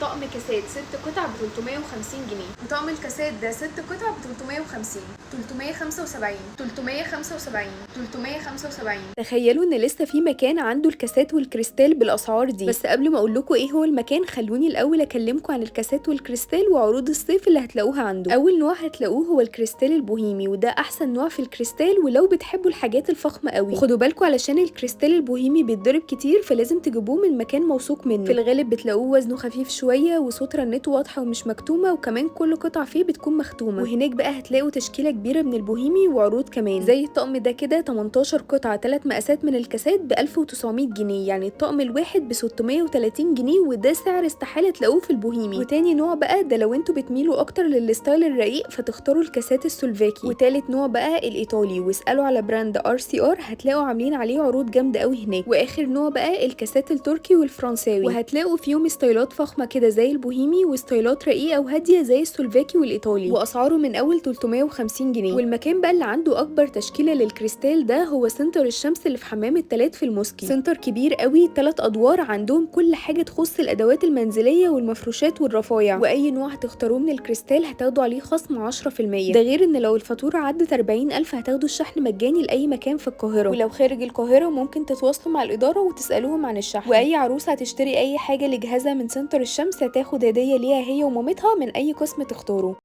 طقم كاسات 6 قطع ب 350 جنيه، وطقم الكاسات ده 6 قطع ب 350، 375، 375، 375. تخيلوا ان لسه في مكان عنده الكاسات والكريستال بالاسعار دي. بس قبل ما اقول لكم ايه هو المكان، خلوني الاول اكلمكم عن الكاسات والكريستال وعروض الصيف اللي هتلاقوها عنده. اول نوع هتلاقوه هو الكريستال البوهيمي، وده احسن نوع في الكريستال ولو بتحبوا الحاجات الفخمه قوي. وخدوا بالكم علشان الكريستال البوهيمي بيتضرب كتير، فلازم تجيبوه من مكان موثوق منه. في الغالب بتلاقوه وزنه خفيف شوية وصوت رنته واضحة ومش مكتومه، وكمان كل قطعه فيه بتكون مختومه. وهناك بقى هتلاقوا تشكيله كبيرة من البوهيمي وعروض كمان، زي الطقم ده كده 18 قطعه 3 مقاسات من الكاسات ب 1900 جنيه، يعني الطقم الواحد ب 630 جنيه، وده سعر استحالة تلاقوه في البوهيمي. وتاني نوع بقى ده لو انتوا بتميلوا اكتر لل style الرقيق فتختاروا الكاسات السلوفاكي. وتالت نوع بقى الايطالي، واسالوا على brand RCR هتلاقوا عاملين عليه عروض جامدة قوي هناك. واخر نوع بقى الكاسات التركي والفرنساوي، وهتلاقوا فيهم ستايلات فخمة كده زي البوهيمي، وستايلات رقيقه وهاديه زي السلوفاكي والايطالي، واسعاره من اول 350 جنيه. والمكان بقى اللي عنده اكبر تشكيله للكريستال ده هو سنتر الشمس اللي في حمام التلات في الموسكي. سنتر كبير قوي، 3 ادوار، عندهم كل حاجة تخص الادوات المنزلية والمفروشات والرفايع، واي نوع هتختاروه من الكريستال هتاخدوا عليه خصم 10%. ده غير ان لو الفاتورة عدت 40,000 هتاخدوا الشحن مجاني لاي مكان في القاهره، ولو خارج القاهرة ممكن تتواصلوا مع الادارة وتسالوهم عن الشحن. واي عروسه هتشتري اي حاجة لجهازها من سنتر الشمس هتاخد هديه ليها هي ومامتها من اي قسم تختاره.